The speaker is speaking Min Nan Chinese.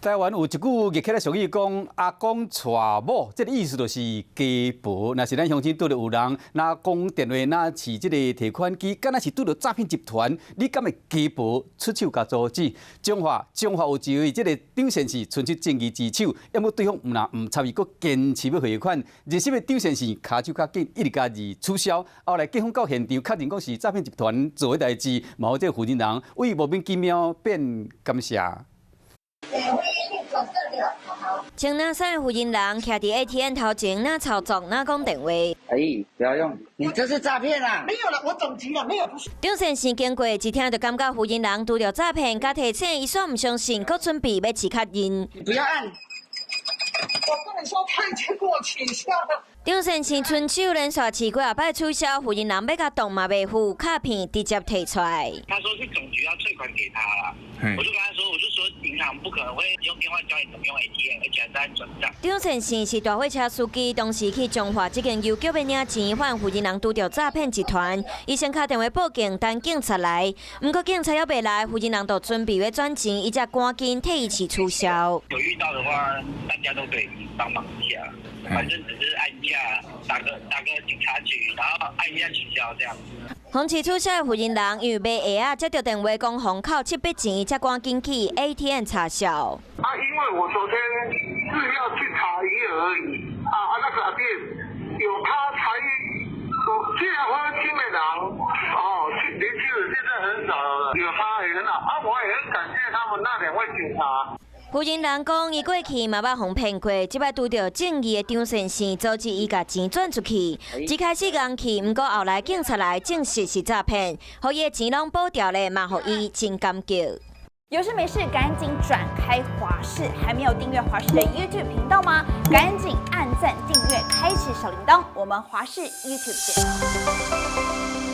台灣有一句熱起來俗語講：阿公娶某，這个意思就是家婆。若是咱鄉親拄著有人，若講電話，若飼這个提款機，敢若是拄著詐騙集團，你敢會家婆出手共阻止？彰化彰化有一位這个張先生伸出正義之手，毋過對方毋但毋插伊，閣堅持欲匯款。熱心的張先生跤手較緊，一直共字取消。後來警方到現場確認講是詐騙集團做的代誌，嘛予這个負責人為莫名其妙變感謝。穿藍衫的負責人徛佇 ATM 頭前，哪操作哪講電話。哎，不要用，你這是詐騙啊！沒有了，我總局了，沒有，不是。張先生經過一聽就感覺負責人拄著詐騙，佮提醒伊煞毋相信，閣準備欲試確認。你不要按。我跟你說，他已經給我取消了。張先生伸手連續試幾仔擺取消，負責人欲共擋嘛袂赴，卡片直接提出來。他說是總局要退款給他啦，我就跟他說，我就說銀行不可能會用電話教你怎麼用 ATM，而且還在轉賬。張先生是大貨車司機，當時去彰化這間郵局欲領錢，發現負責人拄著詐騙集團，伊先敲電話報警，等警察來。毋過警察猶未來，負責人就準備欲轉錢，伊才趕緊替伊試取消。有遇到的話，大家都可以幫忙一下，反正只是按一下，打個警察局，然後按一下取消這樣。予試取消的負責人因為買鞋仔，接著電話講予扣七筆錢，才趕緊去 ATM 查銷。啊，因為我昨天是要去查一頁而已，啊啊那個阿弟有他才，我既然喝青美人，哦，年輕人現在很少了，有他也很好，啊，我也很感謝他們那兩位警察。負責人講，伊過去嘛捌予騙過，這擺拄著正義的張先生，阻止伊共錢轉出去。一開始尪去，毋過後來警察來證實是詐騙，予伊的錢攏保牢咧，嘛予伊真感激。有事沒事趕緊轉開華視，還沒有訂閱華視的 YouTube 頻道嗎？趕緊按讚訂閱，開啟小鈴鐺。我們華視 YouTube 見。